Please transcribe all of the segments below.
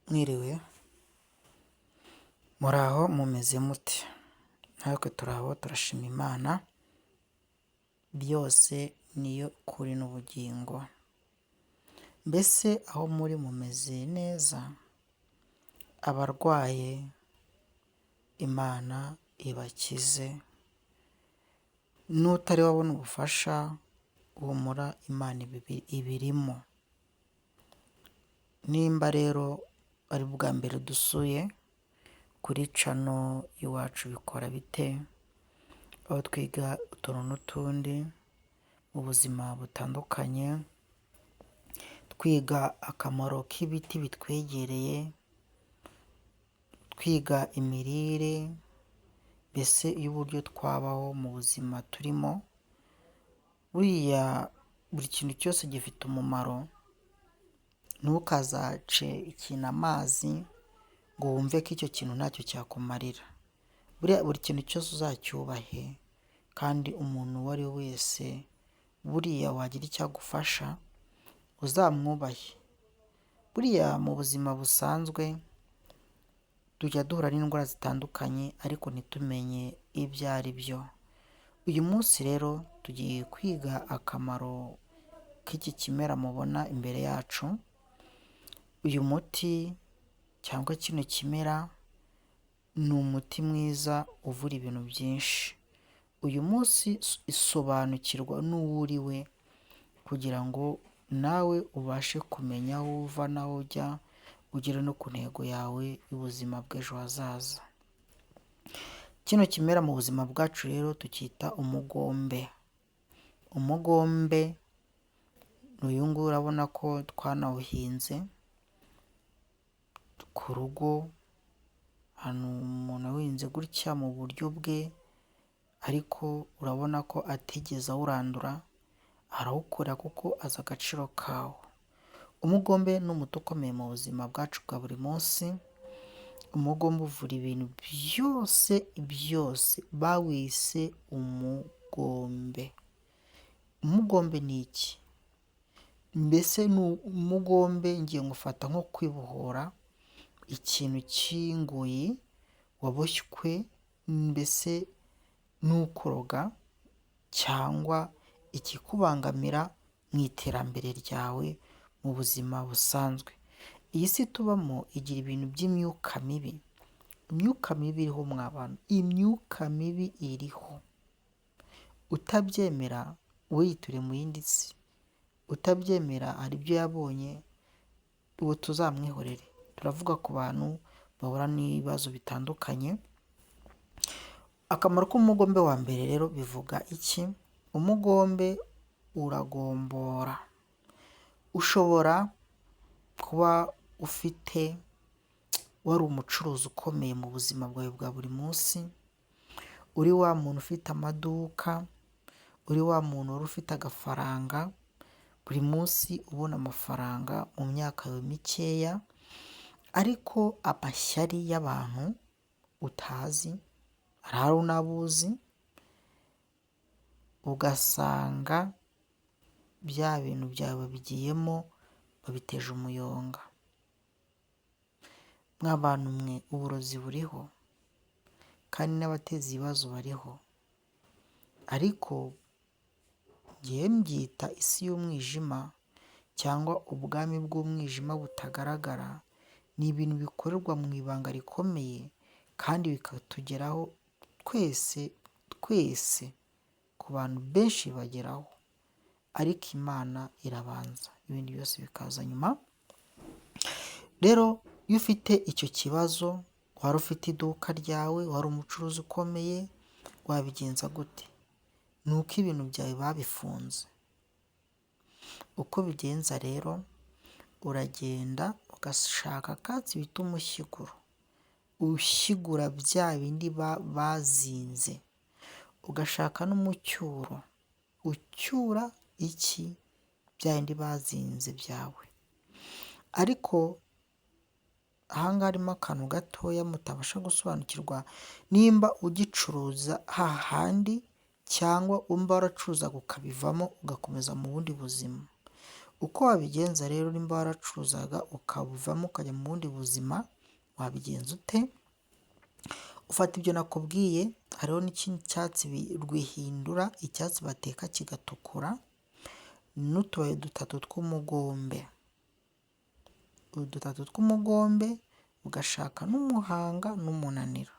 Mwiriwe, muraho mumeze mute? Natwe turaho turashima Imana, byose niyo kuri n'ubugingo. Mbese aho muri mumeze neza? Abarwaye Imana ibakize, n'utari wabona ubufasha humura Imana ibirimo. Nimba rero ari ubwa mbere dusuye kuri channel Iwacu Bikora Bite, aho twiga utuntu n'utundi mu buzima butandukanye, twiga akamaro k'ibiti bitwegereye, twiga imirire mbese y'uburyo twabaho mu buzima turimo, buriya buri kintu cyose gifite umumaro, ntukazace ikintu amazi ngo wumve ko icyo kintu ntacyo cyakumarira. Buriya buri kintu cyose uzacyubahe kandi umuntu uwo ari we wese buriya wagira icyo agufasha uzamwubahe. Buriya mu buzima busanzwe tujya duhura n'indwara zitandukanye ariko ntitumenye ibyo ari byo. Uyu munsi rero tugiye kwiga akamaro k'iki kimera mubona imbere yacu, uyu muti cyangwa kino kimera ni umuti mwiza uvura ibintu byinshi. Uyu munsi sobanukirwa n'uwo uri we kugira ngo nawe ubashe kumenya aho uva n'aho ujya, ugere no ku ntego yawe y'ubuzima bw'ejo hazaza. Kino kimera mu buzima bwacu rero tucyita umugombe. Umugombe ni uyu nguyu urabona ko twanawuhinze ku rugo, ahantu umuntu awuhinze gutya mu buryo bwe ariko urabona ko atigeze awurandura, arawukora kuko azi agaciro kawo. Umugombe ni umuti ukomeye mu buzima bwacu bwa buri munsi, umugombe uvura ibintu byose byose, bawise umugombe. Umugombe ni iki? Mbese ni umugombe ngiye ngufata nko kwibohora ikintu cy'ingoyi waboshywe mbese n'ukoroga cyangwa ikikubangamira mu iterambere ryawe mu buzima busanzwe. Iyi si tubamo igira ibintu by'imyuka mibi, imyuka mibi iriho mwa bantu, imyuka mibi iriho. Utabyemera we yiture mu yindi si, utabyemera hari ibyo yabonye uwo tuzamwihorere. Turavuga ku bantu bahura n'ibibazo bitandukanye. Akamaro k'umugombe wa mbere rero bivuga iki? Umugombe uragombora. Ushobora kuba ufite wari umucuruzi ukomeye mu buzima bwawe bwa buri munsi, uri wa muntu ufite amaduka, uri wa muntu wari ufite agafaranga, buri munsi ubona amafaranga mu myaka yawe mikeya, ariko amashyari y'abantu utazi, hari n'abo uzi, ugasanga bya bintu byawe babigiyemo babiteje umuyonga. Mwa bantu mwe uburozi buriho kandi n'abateza ibibazo bariho, ariko njyewe mbyita isi y'umwijima cyangwa ubwami bw'umwijima butagaragara, ni ibintu bikorerwa mu ibanga rikomeye kandi bikatugeraho twese twese, ku bantu benshi bibageraho, ariko Imana irabanza ibindi byose bikaza nyuma. Rero iyo ufite icyo kibazo, wari ufite iduka ryawe, wari umucuruzi ukomeye, wabigenza gute? Ni uko ibintu byawe babifunze. Uko ubigenza rero, uragenda ugashaka akatsi bita umushyiguro, ushyigura bya bindi bazinze, ugashaka n'umucyuro, ucyura iki? Bya bindi bazinze byawe. Ariko aha ngaha harimo akantu gatoya mutabasha gusobanukirwa, nimba ugicuruza hahandi cyangwa umba waracuruzaga ukabivamo ugakomeza mu bundi buzima. Uko wabigenza rero nimba waracuruzaga ukabuvamo ukajya mu bundi buzima, wabigenza ute? Ufata ibyo nakubwiye, hariho n'ikindi cyatsi rwihindura, icyatsi bateka kigatukura, n'utubabi dutatu tw'umugombe, dutatu tw'umugombe, ugashaka n'umuhanga n'umunaniro,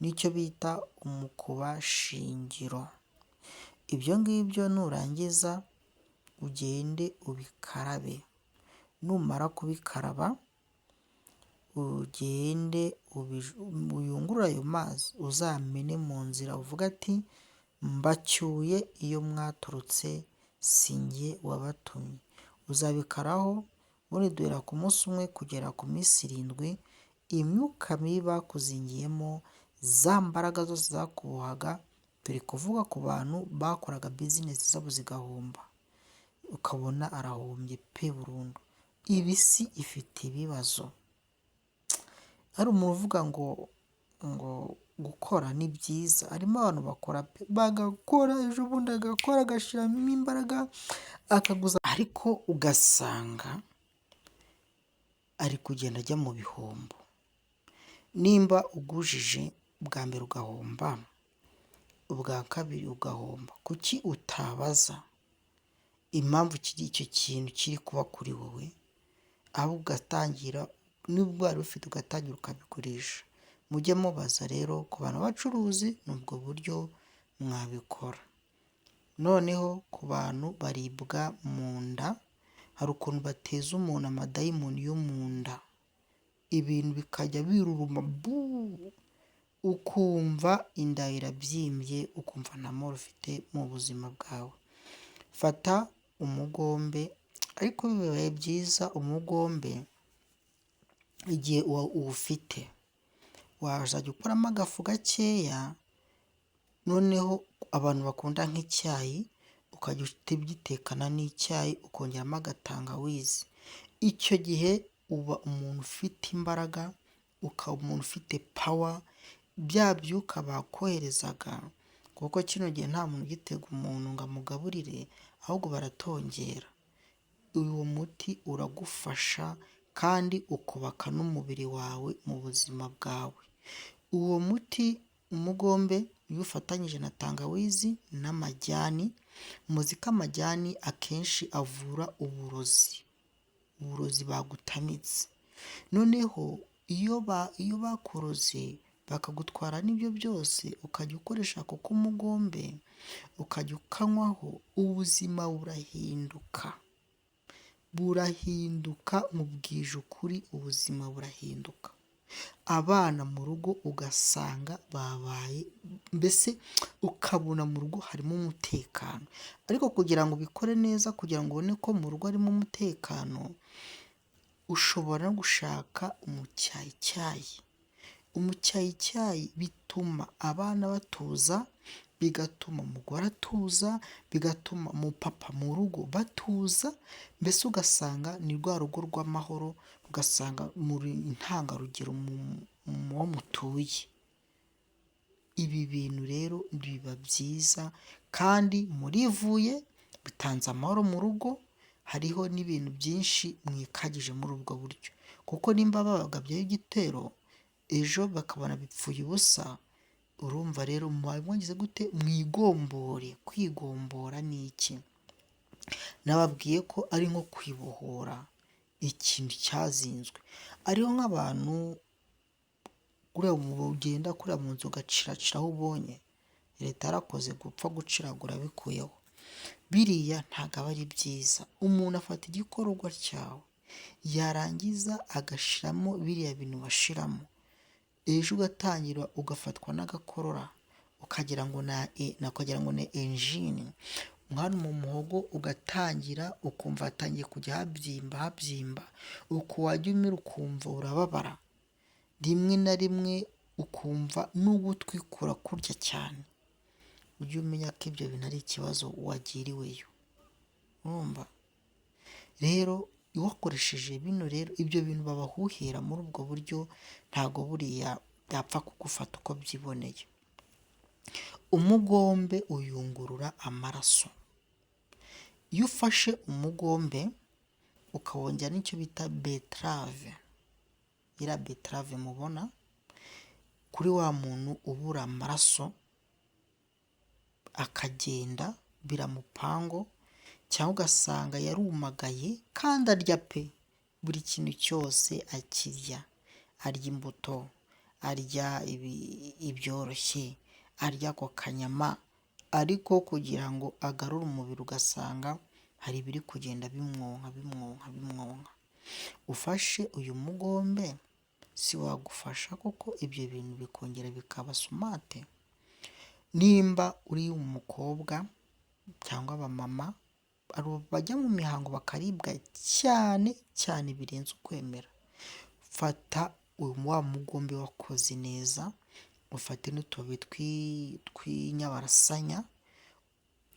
n'icyo bita umukubashingiro. Ibyo ngibyo nurangiza ugende ubikarabe, numara kubikaraba ugende uyungurure ayo mazi, uzamene mu nzira uvuge ati mbacyuye iyo mwaturutse si njye wabatumye. Uzabikaraho ubundi duhera ku munsi umwe kugera ku minsi 7, imyuka mibi bakuzingiyemo, za mbaraga zose zakubohaga, turi kuvuga ku bantu bakoraga bizinesi zabo zigahomba, ukabona arahombye pe burundu. Ibi si ifite ibibazo. Hari umuntu uvuga ngo gukora ni byiza, harimo abantu bakora pe, bagakora ejo bundi agakora agashyiramo imbaraga akaguza, ariko ugasanga ari kugenda ajya mu bihombo. Nimba ugujije bwa mbere ugahomba, ubwa kabiri ugahomba, kuki utabaza impamvu icyo kintu kiri kuba kuri wowe, ahubwo ugatangira nubwo wari ufite ugatangira ukabigurisha. Mujye mubaza rero ku bantu b'abacuruzi, ni ubwo buryo mwabikora. Noneho ku bantu baribwa mu nda, hari ukuntu bateza umuntu amadayimoni yo mu nda, ibintu bikajya biruruma buu, ukumva inda irabyimbye, ukumva nta mahoro ufite mu buzima bwawe. Fata umugombe, ariko bibaye byiza umugombe igihe uwufite wazajya ukuramo agafu gakeya, noneho abantu bakunda nk'icyayi ukajya ugitekana n'icyayi ukongeramo agatangawizi. Icyo gihe uba umuntu ufite imbaraga, ukaba umuntu ufite power, bya byuka bakoherezaga, kuko kino gihe nta muntu ugitega umuntu ngo amugaburire, ahubwo baratongera. Uwo muti uragufasha kandi ukubaka n'umubiri wawe mu buzima bwawe. Uwo muti umugombe iyo ufatanyije na tangawizi n'amajyani, muzi ko amajyani akenshi avura uburozi, uburozi bagutamitse. Noneho iyo bakuroze bakagutwara n'ibyo byose, ukajya ukoresha ako k'umugombe, ukajya ukanywaho, ubuzima burahinduka, burahinduka nkubwije ukuri, ubuzima burahinduka. Abana mu rugo ugasanga babaye mbese ukabona mu rugo harimo umutekano, ariko kugira ngo ubikore neza, kugira ngo ubone ko mu rugo harimo umutekano, ushobora gushaka umucyayicyayi. Umucyayicyayi bituma abana batuza, bigatuma umugore atuza, bigatuma umupapa mu rugo batuza, mbese ugasanga ni rwa rugo rw'amahoro, ugasanga muri intangarugero mu wo mutuye. Ibi bintu rero biba byiza kandi murivuye, bitanze amahoro mu rugo, hariho n'ibintu byinshi mwikagije muri ubwo buryo, kuko nimba babagabyeho igitero ejo bakabona bipfuye ubusa, urumva rero mubaye mwagize gute? Mwigombore. Kwigombora ni iki? Nababwiye ko ari nko kwibohora ikintu cyazinzwe. Ariho nk'abantu kuriya ugenda kuriya mu nzu ugaciracira aho ubonye, leta yarakoze gupfa guciragura bikuyeho. Biriya ntabwo aba ari byiza. Umuntu afata igikororwa cyawe, yarangiza agashiramo biriya bintu bashiramo, ejo ugatangira ugafatwa n'agakorora, ukagira ngo ni enjini, hano mu muhogo ugatangira ukumva hatangiye kujya habyimba habyimba, uko wajya umira ukumva urababara, rimwe na rimwe ukumva n'ugutwi kurakurya cyane. Ujye umenya ko ibyo bintu ari ikibazo wagiriweyo, urumva? Rero wakoresheje bino rero, ibyo bintu babahuhira muri ubwo buryo, ntabwo buriya byapfa kugufata uko byiboneye. Umugombe uyungurura amaraso. Iyo ufashe umugombe ukawongera n'icyo bita beterave, iriya beterave mubona, kuri wa muntu ubura amaraso akagenda biramupango, cyangwa ugasanga yarumagaye kandi arya pe, buri kintu cyose akirya, arya imbuto, arya ibyoroshye, arya ako kanyama, ariko kugira ngo agarure umubiri ugasanga hari ibiri kugenda bimwonka bimwonka bimwonka. Ufashe uyu mugombe si wagufasha kuko ibyo bintu bikongera bikaba sumate? Nimba uri umukobwa cyangwa abamama bajya mu mihango bakaribwa cyane cyane birenze ukwemera, fata wa mugombe wakoze neza, ufate n'utubabi tw'inyabarasanya,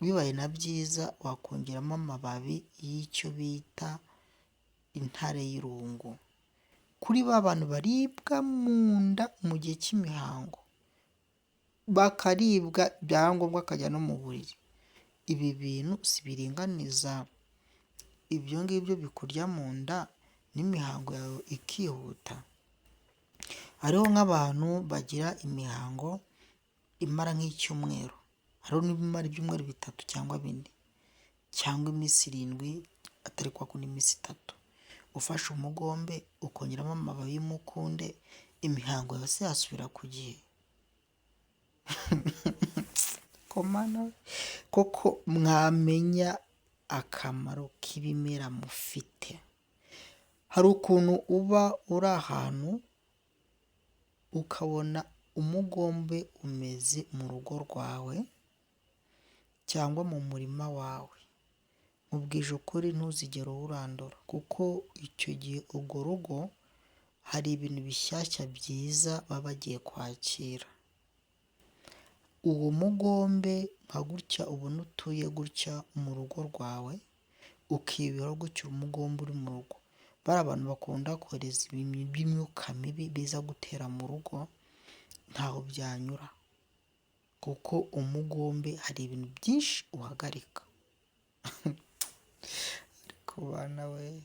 bibaye na byiza wakongeramo amababi y'icyo bita intare y'irungu. Kuri ba bantu baribwa mu nda mu gihe cy'imihango, bakaribwa byaba ngombwa akajya no mu buriri, ibi bintu si biringaniza ibyo ngibyo bikurya mu nda n'imihango yawe ikihuta? Hariho nk'abantu bagira imihango imara nk'icyumweru, hariho n'imara ibyumweru 3 cyangwa 4 cyangwa iminsi 7, atari kwa kundi iminsi 3. Ufashe umugombe ukongeramo amababi y'umukunde, imihango yawe se yasubira ku gihe? Koko mwamenya akamaro k'ibimera mufite. Hari ukuntu uba uri ahantu ukabona umugombe umeze mu rugo rwawe cyangwa mu murima wawe, nkubwije ukuri ntuzigere uwurandura, kuko icyo gihe urwo rugo hari ibintu bishyashya byiza baba bagiye kwakira. Uwo mugombe nka gutya ubona utuye gutya mu rugo rwawe, ukibera gutya umugombe uri mu rugo, bariya abantu bakunda kohereza ibintu by'imyuka mibi biza gutera mu rugo, ntaho byanyura, kuko umugombe hari ibintu byinshi uhagarika. Ariko bana we,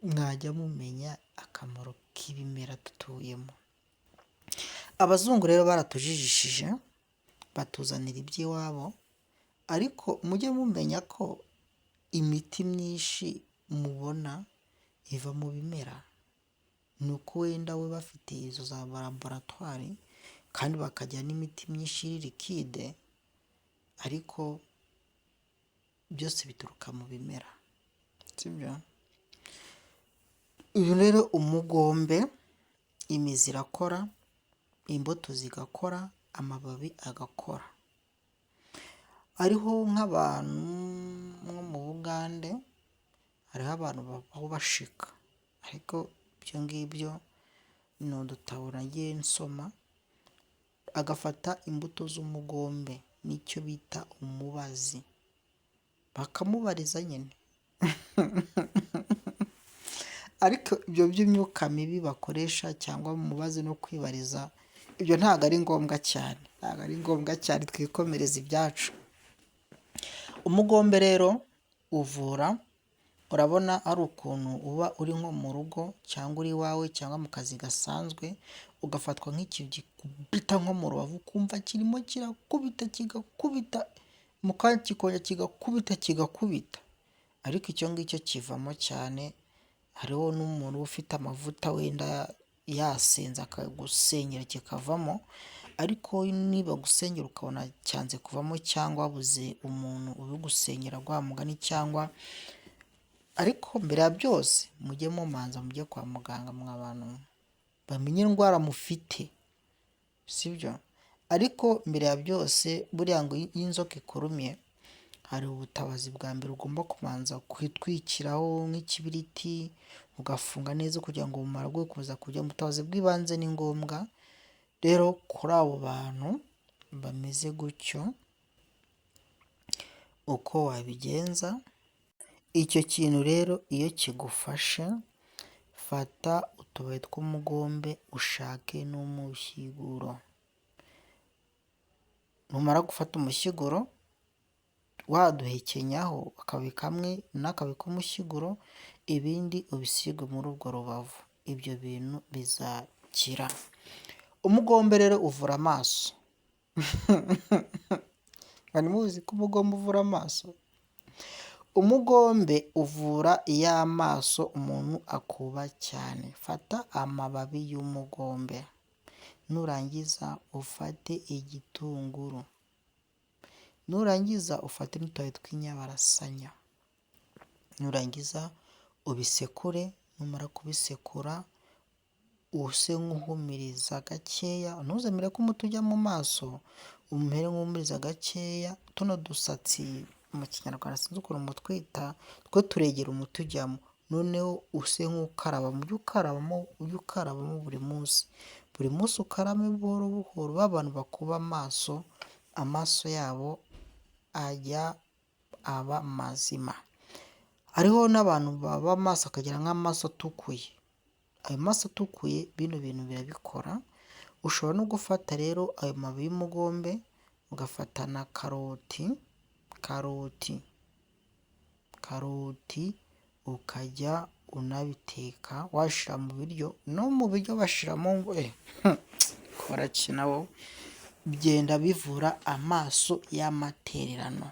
mwajya mumenya akamaro k'ibimera dutuyemo. Abazungu rero baratujijishije batuzanira iby'iwabo, ariko mujye mumenya ko imiti myinshi mubona iva mu bimera, ni uko wenda we bafite izo za laboratwari kandi bakagira n'imiti myinshi iri likide, ariko byose bituruka mu bimera, sibyo? Uyu rero umugombe, imizi irakora, imbuto zigakora, amababi agakora. Hariho nk'abantu nko mu Bugande, hariho abantu babaho bashika, ariko ibyo ngibyo ni udutabo nagiye nsoma, agafata imbuto z'umugombe n'icyo bita umubazi, bakamubariza nyine. Ariko ibyo by'imyuka mibi bakoresha cyangwa umubazi no kwibariza, ibyo ntabwo ari ngombwa cyane, ntabwo ari ngombwa cyane, twikomereze ibyacu. Umugombe rero uvura, urabona ari ukuntu uba uri nko mu rugo cyangwa uri iwawe cyangwa mu kazi gasanzwe, ugafatwa nk'ikintu gikubita nko mu rubavu, ukumva kirimo kirakubita kigakubita, mu kanya kikongera kigakubita kigakubita, ariko icyo ngicyo kivamo cyane. Hariho n'umuntu ufite amavuta wenda yasenze akagusengera kikavamo, ariko niba gusengera ukabona cyanze kuvamo cyangwa wabuze umuntu ubigusengera guha mugani cyangwa, ariko mbere ya byose mujye mumanza mujye kwa muganga mwa bantu bamenye indwara mufite, sibyo? Ariko mbere ya byose buriya ngo iyo inzoka ikurumye hari ubutabazi bwa mbere ugomba kubanza kwitwikiraho nk'ikibiriti, ugafunga neza kugira ngo ubumara bwo gukomeza kujya. Ubutabazi bw'ibanze ni ngombwa rero kuri abo bantu bameze gutyo, uko wabigenza. Icyo kintu rero iyo kigufashe, fata utubabi tw'umugombe ushake n'umushyiguro, numara gufata umushyiguro Waduhekenyaho akababi kamwe n'akababi k'umushyiguro, ibindi ubisige muri urwo rubavu, ibyo bintu bizakira. Umugombe rero uvura amaso. Mwari muzi ko umugombe uvura amaso? Umugombe uvura y'amaso umuntu akuba cyane. Fata amababi y'umugombe, nurangiza ufate igitunguru, nurangiza ufate n'utubabi tw'inyabarasanya, nurangiza ubisekure, numara kubisekura use nk'uhumiriza gakeya, ntuzemere ko umuti ujya mu maso, umere nk'uhumiriza gakeya, tuno dusatsi mu Kinyarwanda sinzi ukuntu mutwita, two turegera umuti ujyamo, noneho use nk'ukaraba, ujye ukarabamo, ujye ukarabamo buri munsi, buri munsi ukarabe buhoro buhoro, ba bantu bakuba amaso, amaso yabo ajya aba mazima. Hariho n'abantu baba amaso akagira nk'amaso atukuye, ayo maso atukuye bino bintu birabikora, ushobora no gufata rero ayo mababi y'umugombe, ugafata na karoti, karoti, karoti ukajya unabiteka washyira mu biryo, no mu biryo bashyiramo barakina bo, bigenda bivura amaso y'amatererano.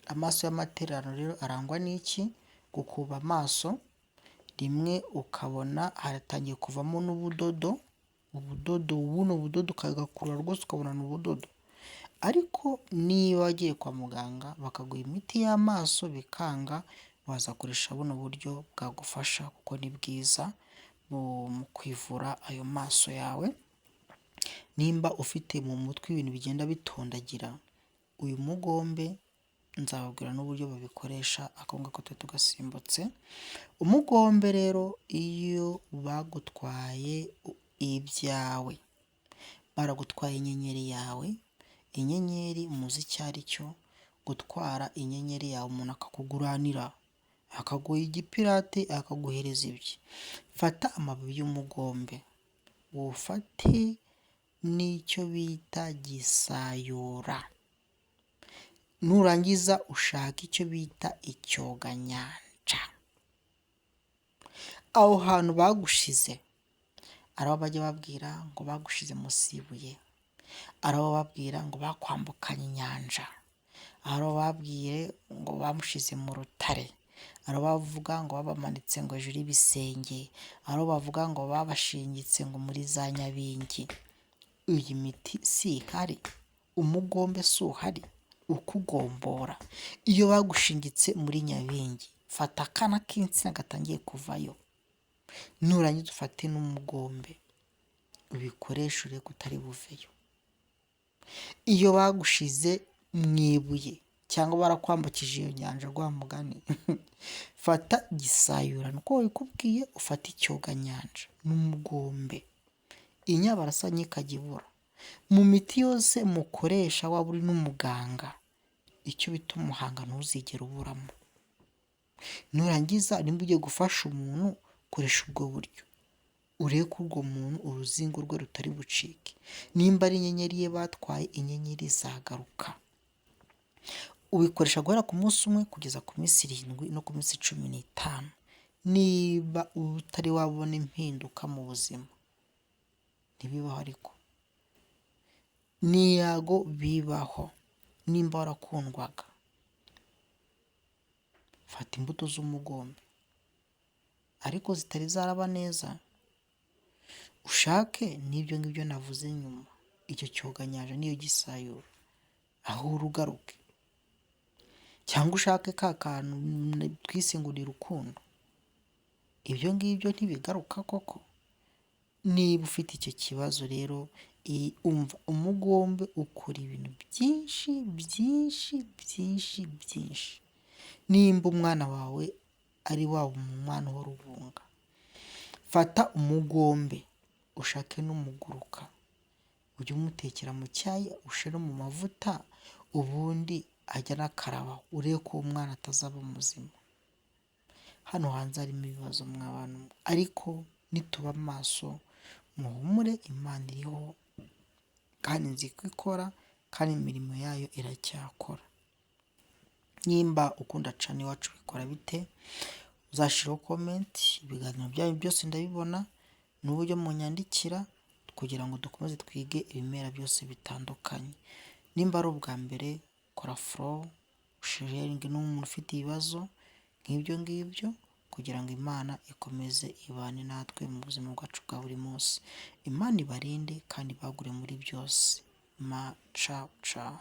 Amaso y'amatererano rero arangwa n'iki? Gukuba amaso, rimwe ukabona haratangiye kuvamo n'ubudodo, ubudodo buno budodo ukagakurura rwose ukabona ni ubudodo, ariko niba wagiye kwa muganga bakaguha imiti y'amaso bikanga, wazakoresha buno buryo bwagufasha kuko ni bwiza mu kwivura ayo maso yawe. Nimba ufite mu mutwe ibintu bigenda bitondagira, uyu mugombe nzababwira n'uburyo babikoresha, ako ngako tube tugasimbutse. Umugombe rero iyo bagutwaye ibyawe, baragutwaye inyenyeri yawe, inyenyeri muzi icyo ari cyo, gutwara inyenyeri yawe umuntu akakuguranira, akaguha igipirate, akaguhereza ibye. Fata amababi y'umugombe, ufate n'icyo bita gisayura, nurangiza ushake icyo bita icyoganyanja. Aho hantu bagushize, hari abo bajya babwira ngo bagushize munsi y'ibuye, hari abo babwira ngo bakwambukanye inyanja, hari abo babwiye ngo bamushize mu rutare, hari abo bavuga ngo babamanitse ngo hejuru y'ibisenge, hari abo bavuga ngo babashingitse ngo muri za nyabingi. Iyi miti si ihari, umugombe si uhari ukugombora. Iyo bagushingitse muri nyabingi, fata akana k'insina gatangiye kuvayo, nurangiza ufate n'umugombe ubikoreshe urebe ko utari buveyo. Iyo bagushize mu ibuye cyangwa barakwambukije iyo nyanja rwa mugani, fata gisayura niko babikubwiye, ufate icyoganyanja n'umugombe, inyabarasanya ikajya ibura. Mu miti yose mukoresha waba uri n'umuganga, icyo bita umuhanga ntuzigere uburamo. Nurangiza nimba ugiye gufasha umuntu, koresha ubwo buryo, urebe ko urwo muntu uruzingo rwe rutari bucike. Nimba ari inyenyeri ye batwaye, inyenyeri izagaruka. Ubikoresha guhera ku munsi umwe kugeza ku minsi 7 no ku minsi 15. Niba utari wabona impinduka mu buzima, ntibibaho ariko ntiyago bibaho. Nimba warakundwaga, fata imbuto z'umugombe ariko zitari zaraba neza, ushake n'ibyo ngibyo navuze nyuma, icyo cyoganyanja n'iyo gisayura, aho urugaruke, cyangwa ushake ka kantu twise ngo ni rukundo, ibyo ngibyo ntibigaruka koko. Niba ufite icyo kibazo rero, umva umugombe ukora ibintu byinshi byinshi byinshi byinshi. Nimba umwana wawe ari wa mwana uhora ubunga, fata umugombe ushake n'umuguruka, ujye umutekera mu cyayi ushyire mu mavuta, ubundi ajya anakaraba, urebe ko uwo mwana atazaba muzima. Hano hanze harimo ibibazo mwa bantu, ariko nituba maso muhumure, Imana iriho kandi nzi ko ikora, kandi imirimo yayo iracyakora. Nimba ukunda channel Iwacu Bikora Bite, uzashyiraho comment, ibiganiro byanyu byose ndabibona n'uburyo munyandikira kugira ngo dukomeze twige ibimera byose bitandukanye. Nimba ari ubwa mbere, kora follow, usharinge n'umuntu ufite ibibazo nk'ibyo ngibyo kugira ngo Imana ikomeze ibane natwe mu buzima bwacu bwa buri munsi. Imana ibarinde kandi ibagure muri byose. Ma ciao ciao.